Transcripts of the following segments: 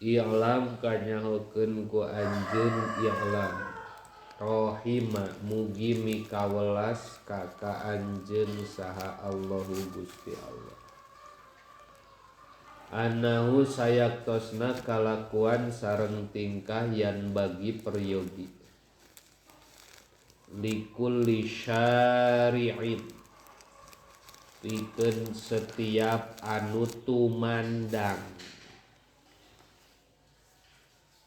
I'lam kanyahokeun ku anjeun i'lam rohima mugi mikawelas ka ka anjeun saha Allahu Gusti Allah. Anahu sayaktosna kalakuan sareng tingkah yan bagi peryogi likulli syari'in pikeun setiap anu tumandang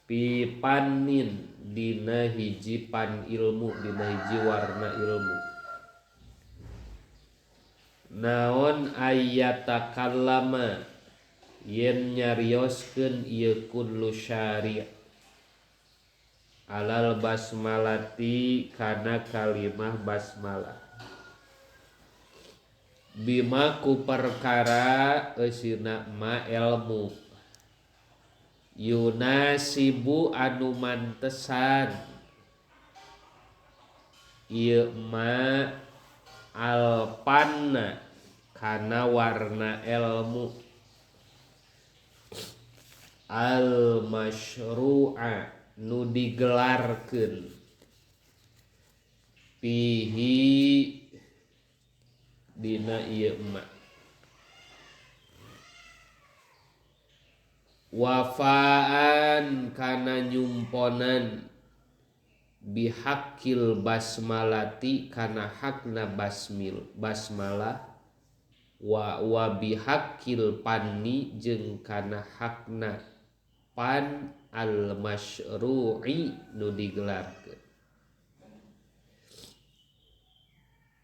pipanin dina hiji pan ilmu dina hiji warna ilmu naon ayatakallama yen nyarioskeun ieu kullu syari' alal basmalati kana kalimah basmalah bima ku perkara eusina ma ilmu yunasibu anu mantesan ieu ma alpanna kana warna ilmu al masyru'a nu digelarkeun pihi dina ieu ma wafaan kana nyumponan bihaqil basmalati kana hakna basmil basmalah wa bihaqil panni jeung kana hakna pan al masyru'i nu digelarkeun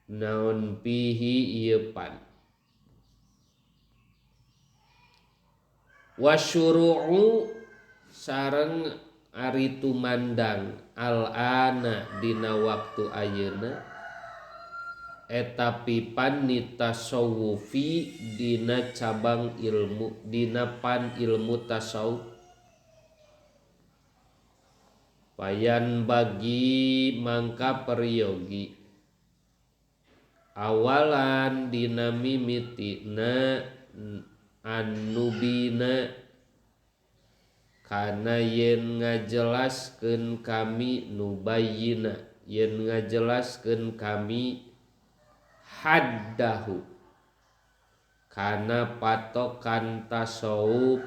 naon pihi ieu pan wasyuru'u sareng ari tumandang al-ana dina waktu ayeuna eta pipan nitasawufi dina cabang ilmu dina pan ilmu tasawuf payan bagi mangka peryogi awalan dina mimitina anubina kana yen ngajelaskeun kami nubayyina yen ngajelaskeun kami haddahu kana patokan tasawuf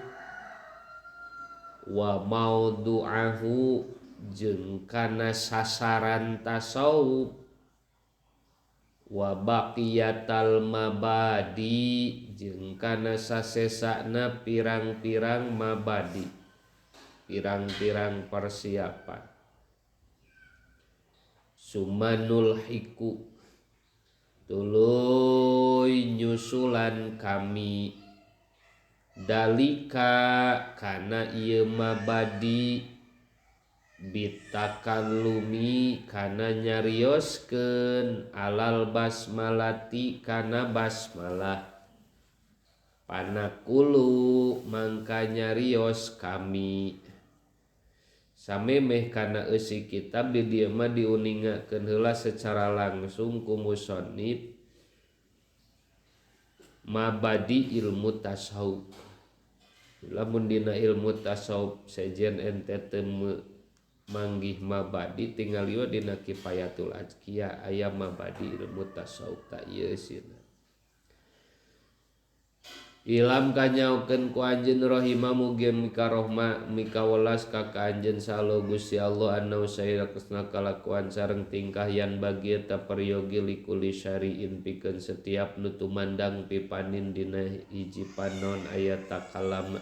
wa maudu'ahu jeung kana sasaran tasawuf wa baqiyatal mabadi jeung kana sasesana pirang-pirang mabadi pirang-pirang persiapan sumanul hiku tuluy nyusulan kami dalika kana ieu mabadi bitakallumi kana nyarioskeun alal basmalati kana basmalah panakulu mangka nyarios kami samemeh kana eusi kitab di dieu mah diuningakeun heula secara langsung ku musannif mabadi ilmu tasawuf. Lamun dina ilmu tasawuf sejen ente teu manggih mabadi tinggal ieu dina Kifayatul Azkiya aya mabadi ilmu tasawuf ta ieu eusina. Ilam kanyaokeun ku anjeun rahima mugi mikarohma mikawelas ka ka anjeun salo Gusti Allah anna sayyidna kalakuan sareng tingkah yan bagi eta peryogi likuli syari'in pikeun setiap nu tumandang pipanin dina hiji panon aya takalama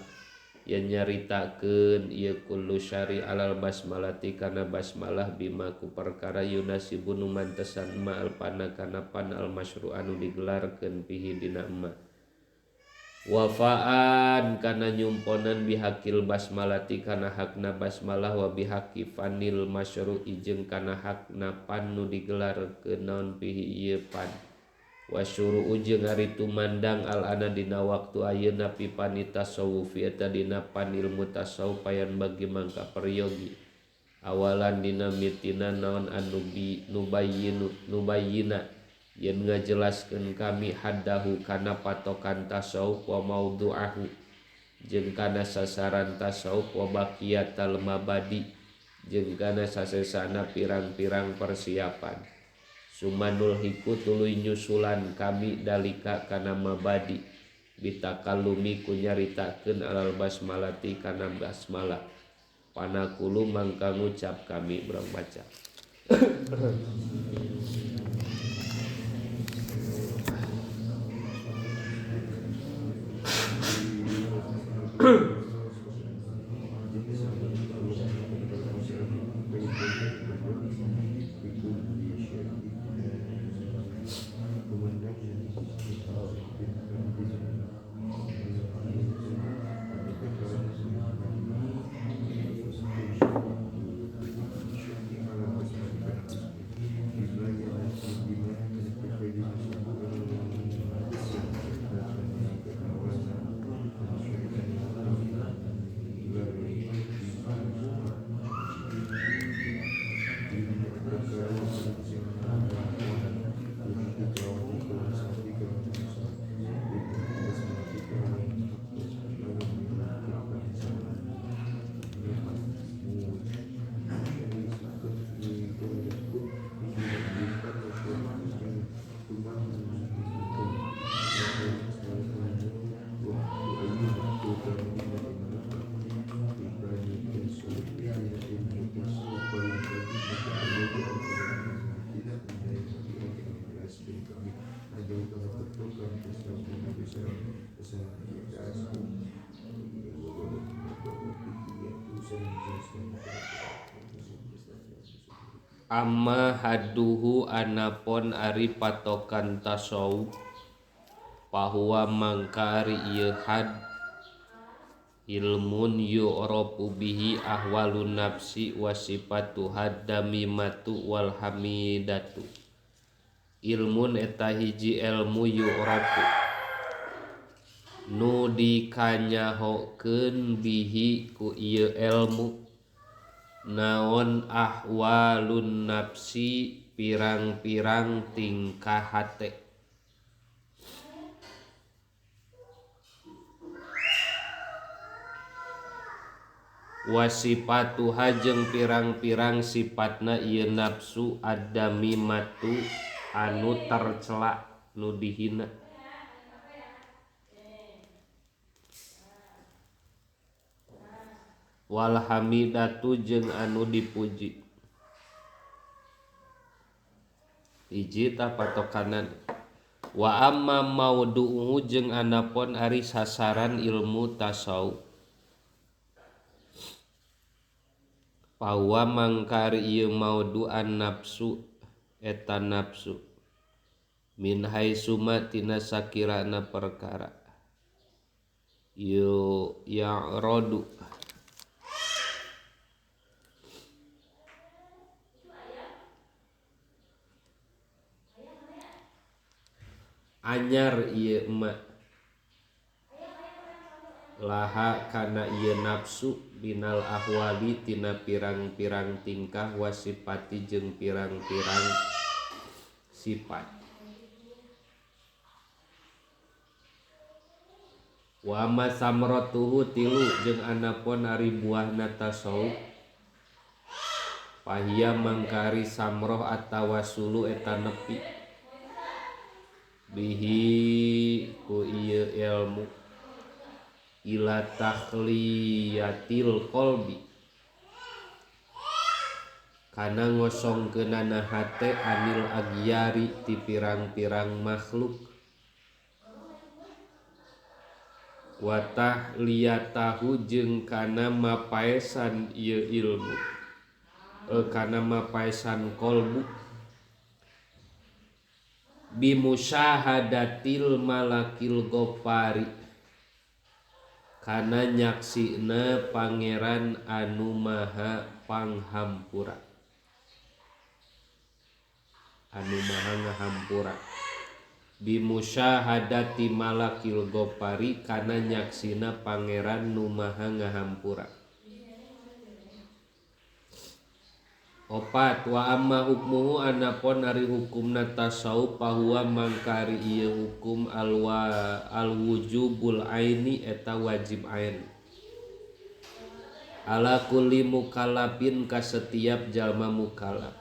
yen nyaritakeun ieu kullu syari alal basmalati kana basmalah bima ku perkara yunasibu nu mantesan ma alpana kana pan al masyru anu digelarkeun pihi dina ma wafaan kana nyumponan bihaqil basmalati kana hakna basmalah wa bihaqi fanil masyru'i jeung kana hakna pan nu digelarkeun naon pihi ieu pan wasyuru jeung ari tumandang al ana dina waktu ayeuna pipani tasawuf eta dina pan ilmu tasawuf payan bagi mangka peryogi awalan dina mitina naon anu bi nubayyinu nubayyina yen ngajelaskeun kami haddahu kana patokan tasawuf wa maudhu'ahu jeung kana sasaran tasawuf wa baqiyatal mabadi jeung kana sasesana pirang-pirang persiapan sumanul hiku tuluy nyusulan kami dalika kana mabadi bitakallumi ku nyaritakeun alal basmalati kana basmalah panakulu mangka ngucap kami urang baca. Amma haduhu anapon ari patokan tasawuf pahuwa mangka ari ieu had ilmun yu'rafu bihi ahwalun nafsi wa sifatu haddamimatu wal hamidatu. Ilmun eta hiji ilmu yu'rafu nu dikanyahokeun bihi ku ieu ilmu naon ahwalun nafsi pirang-pirang tingkah hate wasipatuha jeung pirang-pirang sipatna ieu nafsu addamimatu anu tercela nu dihina wal hamidatu jeung anu dipuji. Hiji tah patokanan. Wa amma maudu'uhu jeung anapon ari sasaran ilmu tasawuf pawa mangkari ieu maudu'an nafsu eta nafsu min haitsuma tina sakirana perkara yu ya'radu anyar ieu emak laha kana ieu nafsu binal ahwali tina pirang-pirang tingkah wasipati jeung pirang-pirang sifat. Wa ma samratuhu tilu jeung anapun ari buahna tasawuf pahia mangkari samroh atawa sulu eta nepi bihi ku ieu ilmu ila takhliyatil qalbi kana ngosongkeunana hate anil agyari ti pirang-pirang makhluk wa tahliyatahu jeung kana mapaesan ieu ilmu kana mapaesan qalbu bimusyahadatil malakil gofari kana nyaksina pangeran anu maha panghampura anu maha ngahampura bimusyahadati malakil gofari kana nyaksina pangeran nu maha ngahampura. Opat wa amma hukmuhu anapun ari hukumna tasawuf pahuwa mangkari ieu hukum alwujubul aini eta wajib ain ala kulli mukallafin ka setiap jalma mukallaf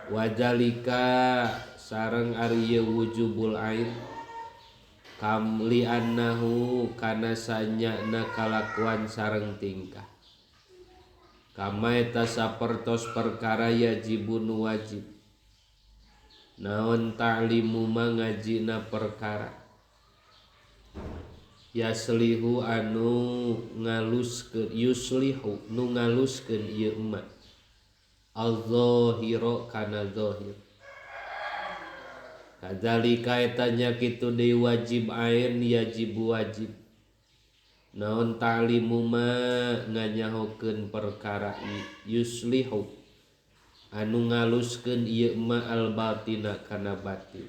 wajalika sareng ari ieu wujubul ain kam li annahu kana sanyana kalakuan sareng tingkah kama eta sapertos perkara yajibun wajib naon ta'limu mangajina perkara yaslihu anu ngaluskeun yuslihu nu ngaluskeun ieu emak al-zahira kana zahir kadzalika eta nya kitu deui wajib ain yajib wajib naon ta'limu ma nganyahokeun perkara yuslihu anu ngaluskeun ieu ma al batina kana batin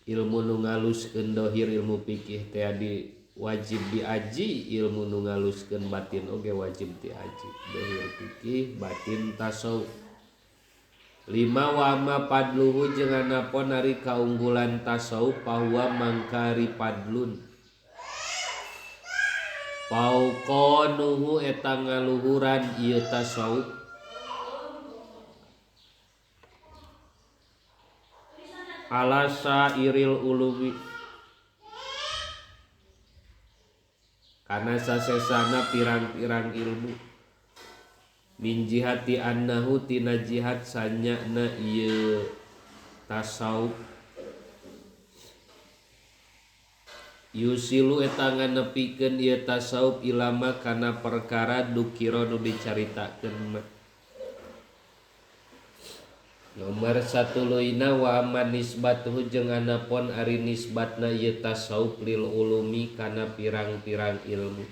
ilmu nu ngaluskeun dohir ilmu fikih teh di wajib diaji ilmu nu ngaluskeun batin oge wajib diaji dohir fikih batin tasawuf lima wa ma padluhu jeung anapun ari kaunggulan tasawuf pahuwa mangkari padlun pauqanuhu eta ngaluhuran ieu tasawuf ala sairil ulumi kana sasesana pirang-pirang ilmu min jihati annahu tina jihad sanyana ieu tasawuf yusilu eta nganepikeun ieu tasawuf ilama kana perkara dukira nu dicaritakeun mah. Nomor satuluina wa amman nisbatuhu jeung anapun ari nisbatna ieu tasawuf lil ulumi kana pirang-pirang ilmu.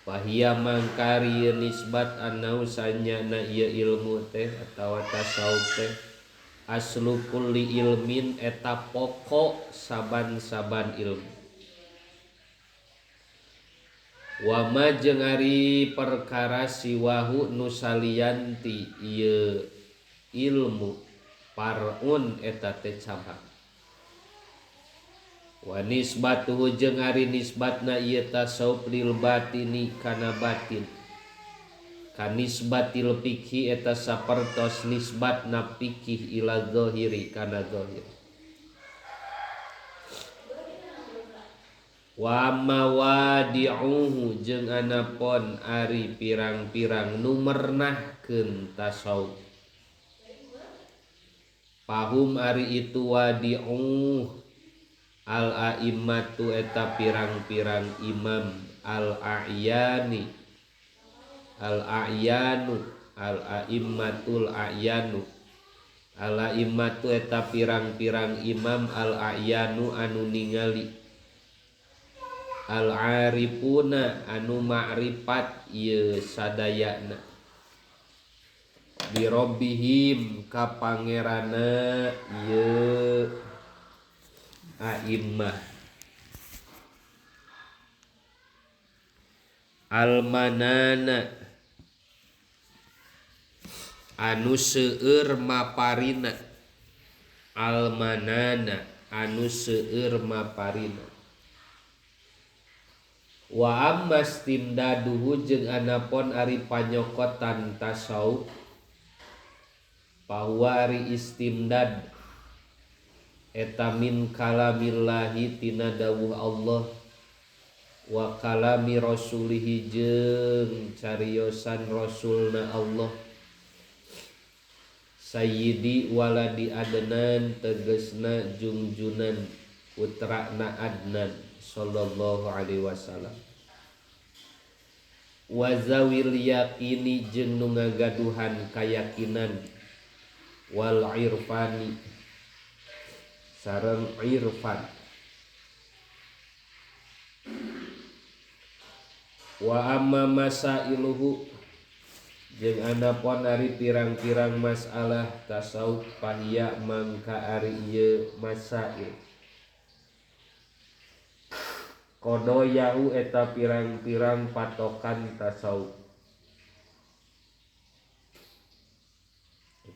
Fahiya mangkari ieu nisbat annau sanyana ieu ilmu teh atawa tasawuf teh aslu kulli ilmin eta pokok saban-saban ilmu. Wa ma jeung ari perkara siwahu nu salianti ieu ilmu parun eta teh cabang. Wa nisbatuhu jeung ari nisbatna ieu tasawuf lil batini kana batin kanisbatil fikih eta sapertos nisbatna fikih ila zahiri kana zahir. Wa mawadi'uhu jeung anapun ari pirang-pirang nu mernahkeun tasawuf pahum ari itu wadi'uh al a'immatu eta pirang-pirang imam al a'yani al a'yanu al a'immatul a'yanu al a'immatu eta pirang-pirang imam al a'yanu anu ningali al arifuna anu ma'rifat ieu sadayana bi rabbihim ka pangeranna ieu a'immah almanana anu seueur maparina almanana anu seueur maparina wa ammastimdaduhu jeung anapun ari panyokotan tasawuf bahwa ari istimdad eta min kalamillahi tina dawuh Allah wa kalami rasulihi jeung cariosan rasulna Allah sayyidi waladi Adnan tegesna jungjunan putrana Adnan sallallahu alaihi wasallam wa zawil yaqini jeung nu ngagaduhan kayakinan wal irfani sareng irfan wa amma masailuhu jeung anapun ari pirang-pirang masalah tasawuf pahia mangka ari ieu masail kodoyahu eta pirang-pirang patokan tasawuf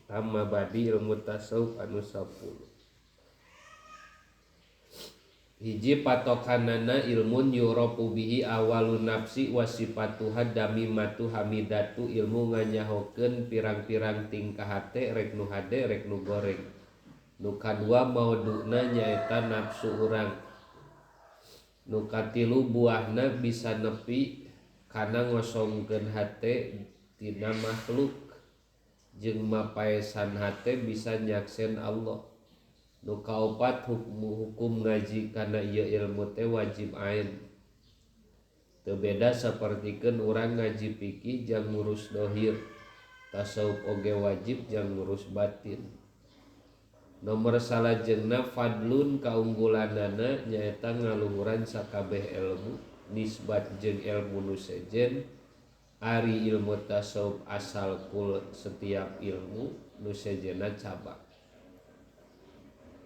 Eta mabadi ilmu tasawuf anu 10. Hiji patokanana ilmun yurafu bihi awalun nafsi wasifatuha damimatu hamidatu ilmu nganyahokeun pirang-pirang tingkah hate rek nu hade rek nu goreng. Nu kadua mauduna nyaeta nafsu urang. Nu katilu buahna bisa nepi kana ngosongkeun hate tina makhluk jeung mapaesan hate bisa nyaksen Allah. Nu kaopat hukum ngaji kana ieu ilmu teh wajib ain. Teu beda sapertikeun urang ngaji fikih jang ngurus dohir, tasawuf oge wajib jang ngurus batin. Nomor salajengna fadlun kaunggulanana nyaeta ngaluhuran sakabeh ilmu nisbat jeung ilmu nu sejen. Ari ilmu tasawuf asal kul setiap ilmu nu sejenna cabang.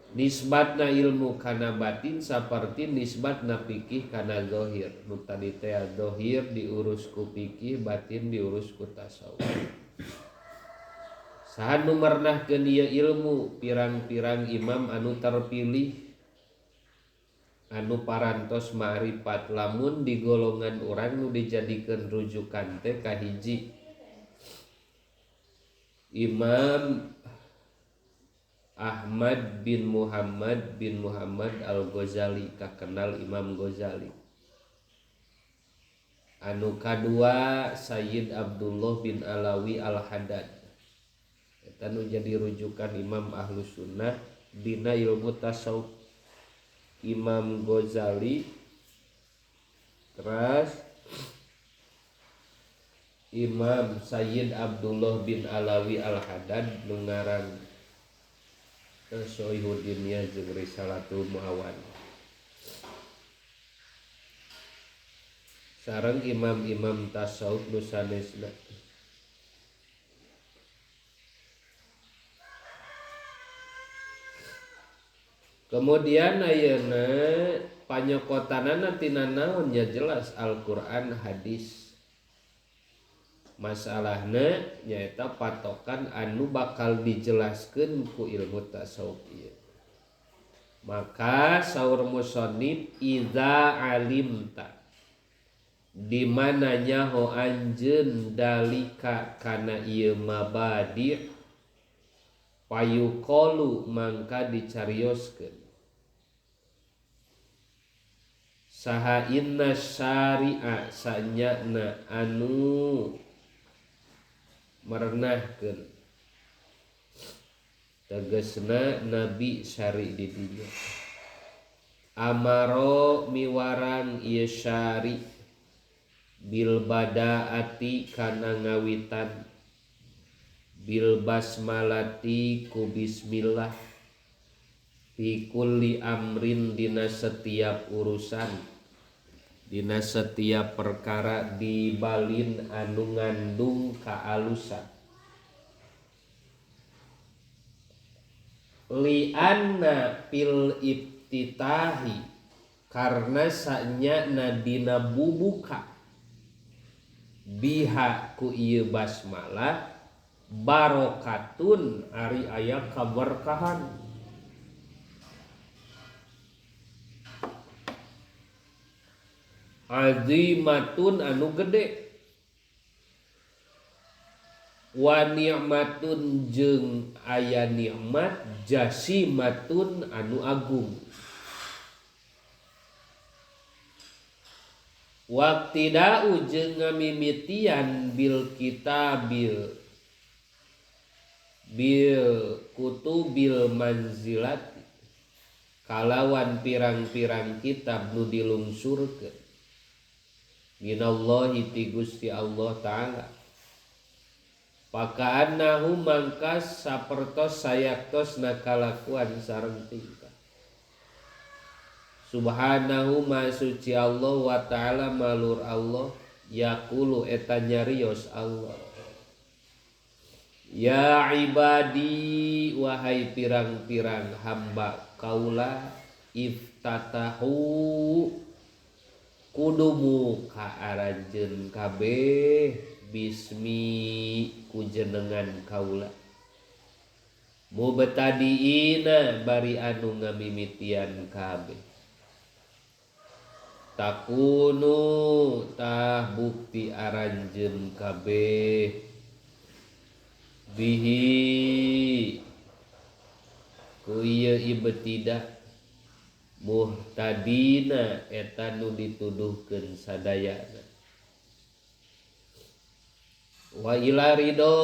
Nisbatna ilmu kana batin saperti nisbatna fikih kana zahir. Nu tadi teh zahir diurus ku fikih, batin diurus ku tasawuf. Saha nu mernahkeun ieu ilmu pirang-pirang imam anu terpilih anu parantos ma'rifat lamun di golongan urang nu dijadikeun rujukan teh kahiji Imam Ahmad bin Muhammad Al-Ghazali, kakenal Imam Ghazali. Anu kadua Sayyid Abdullah bin Alawi Al-Haddad. Eta nu jadi rujukan Imam Ahlus Sunnah dina ilmu tasawuf. Imam Ghazali, terus Imam Sayyid Abdullah bin Alawi Al-Haddad nu ngaran Soihuddinnya jeung Risalatul Muawan. Sareng imam-imam tasawuf nu sanesna. Kemudian ayeuna panyokotanana tina naon nya jelas Al-Qur'an hadis. Masalahna nyaeta patokan anu bakal dijelaskeun ku ilmu tasawuf ieu. Maka saur musannif idza alimta di mana nyaho anjeun dalika kana ieu mabadi payuqalu mangka dicarioskeun saha inna syari'a sanyana anu merenahkeun tegesna nabi syari di dinya amaro miwarang ieu syari bil badaati kana ngawitan bil basmalati ku bismillah fi kulli amrin dina setiap urusan dina setiap perkara dibalin anu ngandung kaalusan li'anna fil iftitahi karena sanyana dina bubuka biha ku ieu basmalah barokatun ari aya kaberkahan azimatun anu gede wa ni'matun jeung aya nikmat jasimatun anu agung waqtida'u jeung ngamimitian bil kitabil bil kutubil manzilati kalawan pirang-pirang kitab nu dilungsurkeun minallahi ti Gusti Allah Ta'ala pakaannahu mangkas sapertos sayaktos nakalakuan sareng tingkah subhanahu ma suci Allah wa ta'ala malur Allah yaqulu eta nyarios Allah ya ibadi wahai pirang-pirang hamba kaula iftatahu kudumu ka aranjeun kabeh bismi ku jenengan kaula Mubtadiina bari anu ngamimitian kabeh takunu tah bukti aranjeun kabeh bihi ku ieu ibtidah muhtadina eta nu dituduhkeun sadayana wa ila ridho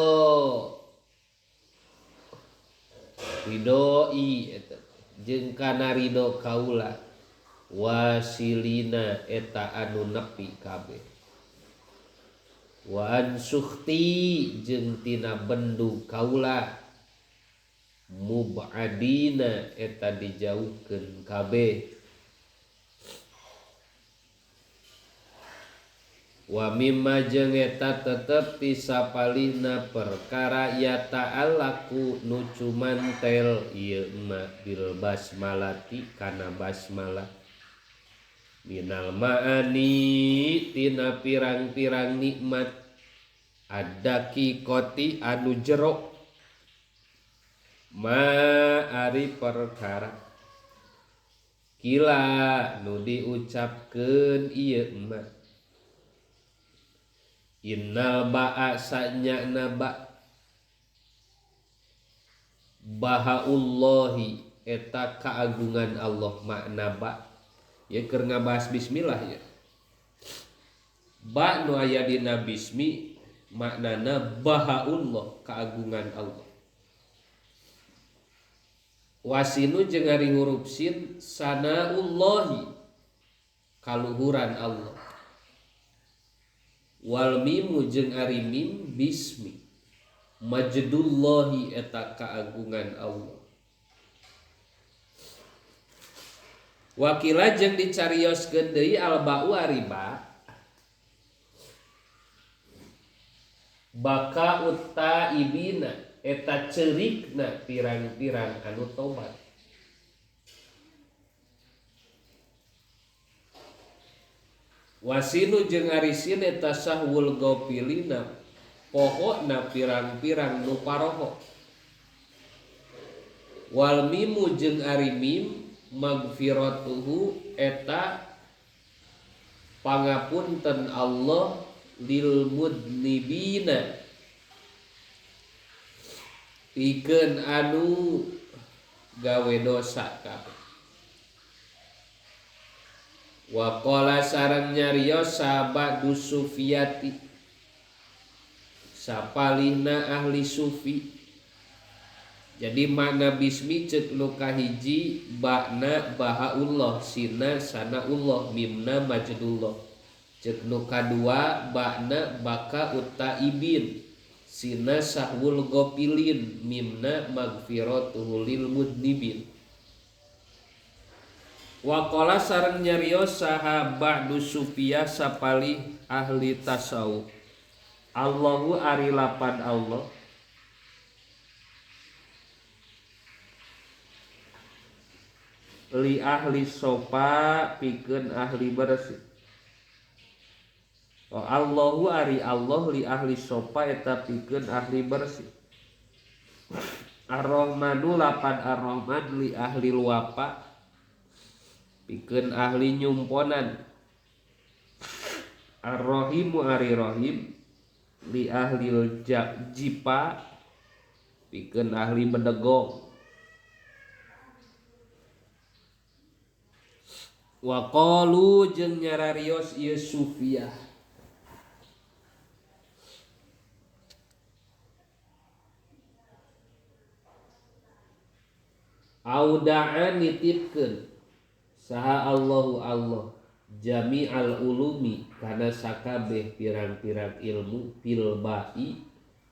ridoi eta jeung kana ridho kaula wasilina eta anu nepi kabeh wa an sukhti jeung tina bendu kaula mubadina eta dijauhkeun kabeh wa mimma jeung eta tetep ti sapalihna perkara ya ta'allaku nu cumantel ieu ma bil basmalati kana basmalah minal ma'ani tina pirang-pirang nikmat ad-daqiqati anu jero ma ari perkara kila nu diucapkeun ieu ma innal ba'a sanyana ba bahaullahi eta keagungan Allah makna ba ya keur ngabahas bismillah ya ba nu aya dina bismi maknana bahaullah keagungan Allah wasinu jeung ari huruf sin sanaullahi kaluhuran Allah wal mimu jeung ari mim bismi majdullahi eta keagungan Allah wakila jeung dicarioskeun deui al ba'u ari ba baka utta ibina eta ceurikna pirang-pirang anu tobat wasinu jeung ari sin eta sahwul gofilina pohona pirang-pirang nu paroho wal mimu jeung ari mim magfiratuhu eta pangapunten Allah lil mudnibina pikeun anu gawe dosa kabeh wa qala sareng nyarios sahabat sufiyati sapalihna ahli sufi. Jadi makna bismi ceuk nu kahiji ba'na bahaullah sina sanaullah mimna majdullah. Ceuk nu kadua ba'na baka utaibin sina sahwul gofilin mimna magfiratuhu lil mudnibin. Wa qala sareng nyarios saha ba'du sufiyah sapalih ahli tasawuf. Allahu ari lapan Allah li ahli sopa pikeun ahli bersih. Oh, Allahu ari Allah li ahli sopa eta pikeun ahli bersih. Ar-Rahmanu lapan Ar-Rahman li ahli luapa pikeun ahli nyumponan. Ar-Rahimu ari Rahim li ahli jipa pikeun ahli bedegong. Wa qalu jeung nyararios ieu sufiyah auda'a nitipkeun saha Allahu Allah jami'al ulumi kana sakabeh pirang-pirang ilmu fil ba'i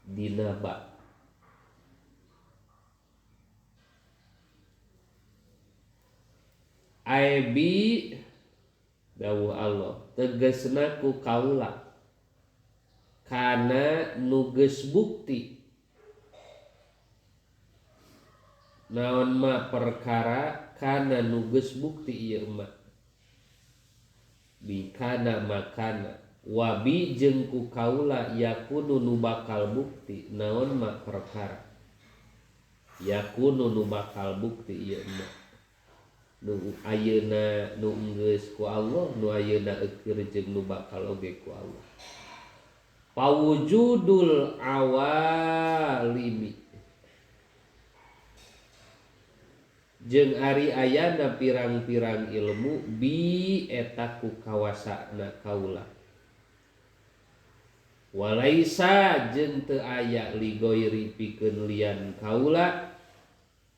dina ba. Aibi dawuh Allah tegasna ku kaula kana nu geus bukti naon ma perkara kana nu geus bukti ieu mah bi kana makana wabi jeung ku kaula yakunu nu bakal bukti naon ma perkara. Yakunu nu bakal bukti ieu mah nu ayeuna nu geus ku Allah nu ayeuna eukeur jeung nu bakal oge ku Allah. Pawujudul awalimi jeung ari ayana pirang-pirang ilmu bi eta ku kawasana kaula. Walaisa jeung teu aya ligoiri pikeun lian kaula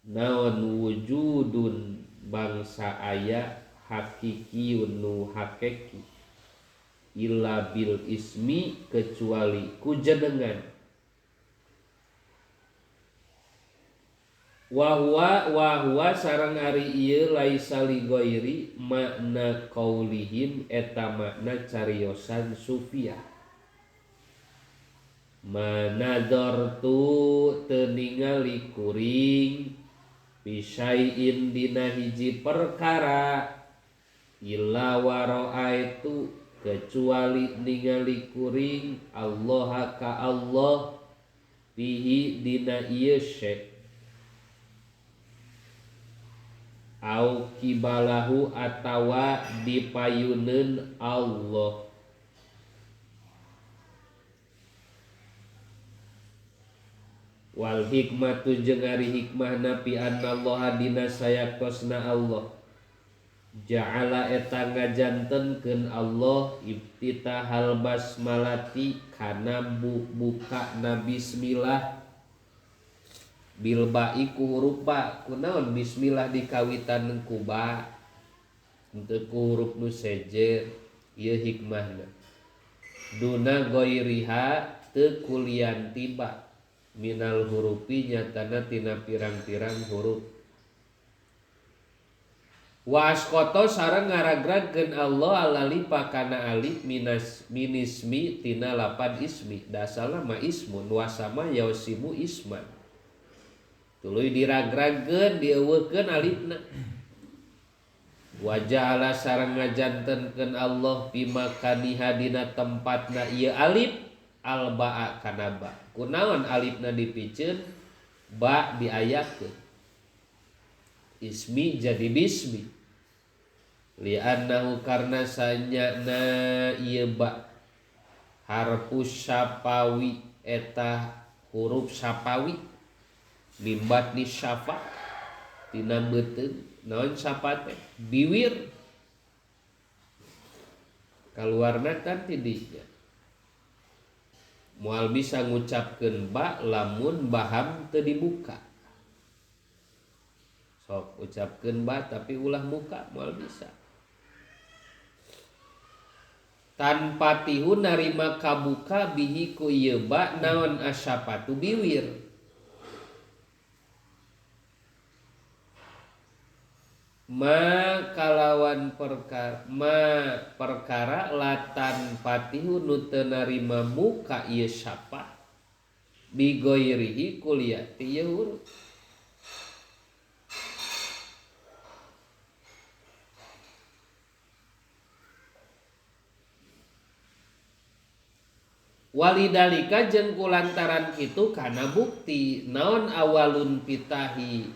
naon wujudun bangsa aya hakikiun nu hakiki illa bil ismi kecuali ku jenengan. Wa huwa sareng ari ieu laisa li ghairi makna qaulihim eta makna cariosan sufiah. Manadzartu teu ningali kuring bisyai'in dina hiji perkara illa wara'aitu kecuali ningali kuring Allah ka Allah bihi dina ieu syai' au kibalahu atawa dipayuneun Allah. Wal hikmatu jeung ari hikmahna pi anallaha dina sayaktosna Allah ja'ala eta ngajantenkeun Allah iftitahal basmalati kana buka na bismillah bil ba'i ku huruf ba. Kunaon bismillah dikawitan ku ba henteu ku huruf nu sejer? Ieu hikmahna duna ghairiha teu kulian tiba minal hurufi nyatana tina pirang-pirang huruf. Wa asqata sareng ngaragragkeun Allah alalifa kana alif minas minismi tina lapan ismi. Dasalna ma ismun wasama yausimu isman. Tuluy diragragkeun dieuweuhkeun alifna. Wa ja'ala sareng ngajantenkeun Allah pimakaniha dina tempatna ieu alif al ba'a kana ba. Kunaon alifna dipiceun ba diayakeun. Ismi jadi bismi. Li'annahu karna sanyana ieu ba harfu syafawi eta huruf syafawi mimbat ni syafa tina beuteung naon syafa teh biwir kaluarna kan tidinya moal bisa ngucapkeun ba lamun baham teu dibuka. Sok ucapkeun ba tapi ulah muka moal bisa. Tanpa tihu narima kabuka bihi ku ieu ba naon asyafatu biwir. Ma kalawan perkara ma perkara latan patihu nu teu narima muka ieu syafa bigoirihi kuliyati ieu huruf. Walidalika jeung kulantaran kitu kana bukti naon awalun pitahi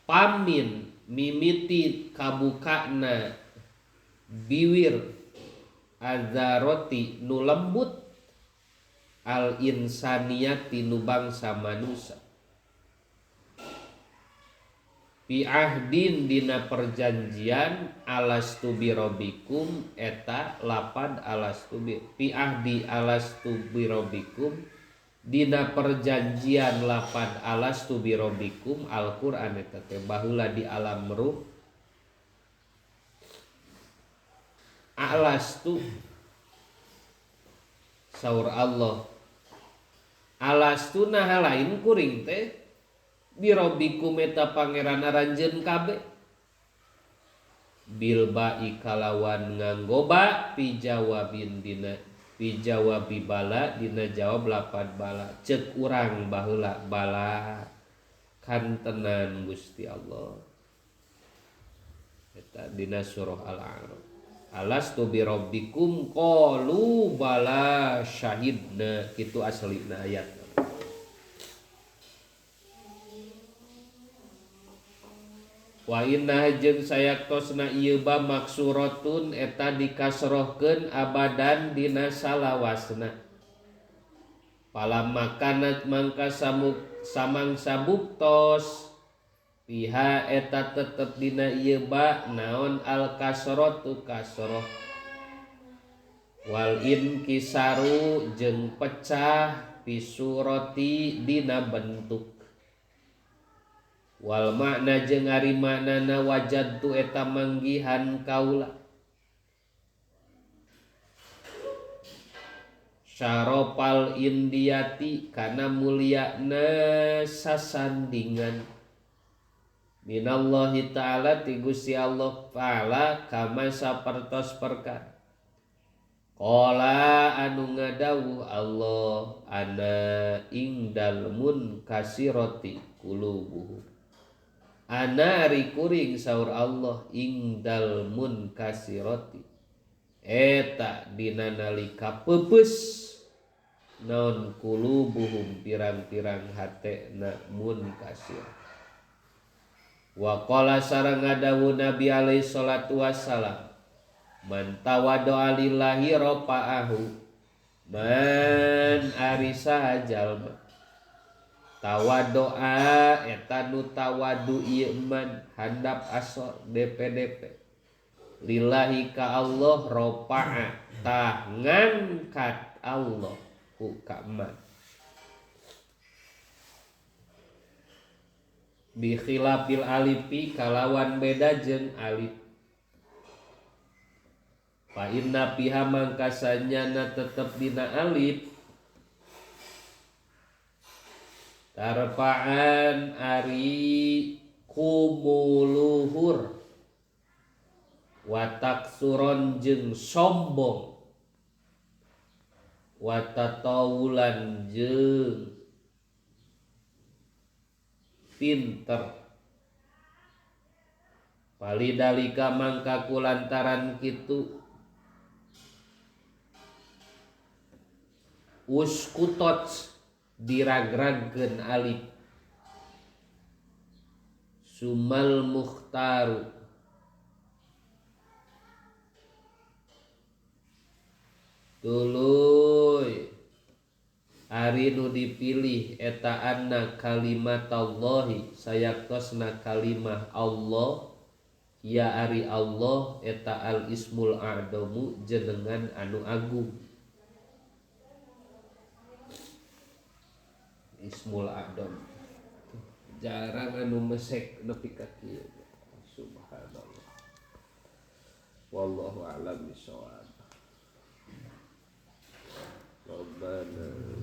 pamin mimiti kabukana biwir azaroti nu lembut al insaniyati nu bangsa manusia bi ahdin dina perjanjian alastu birobikum eta lapad alastu bi ahdi alastu birobikum dina perjanjian lapad alastu birobikum Al-Qur'an eta teh baheula di alam ruh alastu saur Allah alastu nah lain kuring teh birobikum eta pangeran aranjeun kabeh bil ba'i kalawan nganggo ba pijawabin dina pijawabi bala dina jawab lapad bala cek urang baheula bala kantenan Gusti Allah eta dina surah Al-A'raf alastu birabbikum qalu bala syahidna kitu aslina ayat. Wa inna jeung sayaktosna ieu ba maksuratun eta dikasrohkeun abadan dina salawasna. Palamma kanat mangka samangsa buktos piha eta tetep dina ieu ba naon al kasratu kasroh wal inkisaru jeung pecah pisurati dina bentuk wal makna jeung ari maknana wajadtu eta manggihan kaula syarofal indiyati kana mulyana sasandingan minallahi ta'ala ti Gusti Allah ta'ala kama sapertos perkara qala anu ngadawuh Allah ana ingdal munkasirati qulubuhum ana ari kuring saur Allah ingdal munkasirati eta dina nalika peupeus naon qulubuhum pirang-pirang hatena munkasir. Wa qala sareng ngadawuh Nabi alaihi salatu wassalam man tawaddo'a lillahi rafa'ahu man ari saha jalma tawaddo'a eta nu tawadu ieu man handap asor DPDP lillahi ka Allah rafa'a tah ngangkat Allah ku ka man bi khilafil alifi kalawan beda jeung alif. Fa inna piha mangkasanyana tetep dina alif tarfa'an ari kumuluhur wataksuron jeung sombong watatawulan jeung pinter palidalika mangka kulantaran kitu uskutot diragragkeun alif sumal mukhtaru tuluy ari nu dipilih eta anna kalimatallahi sayaktosna kalimah Allah ya ari Allah eta al ismul a'damu jenengan anu agung. Ismul A'dam jarang anu mesek nepi ka kieu. Subhanallah. Wallahu a'lam bishawab. Rabbana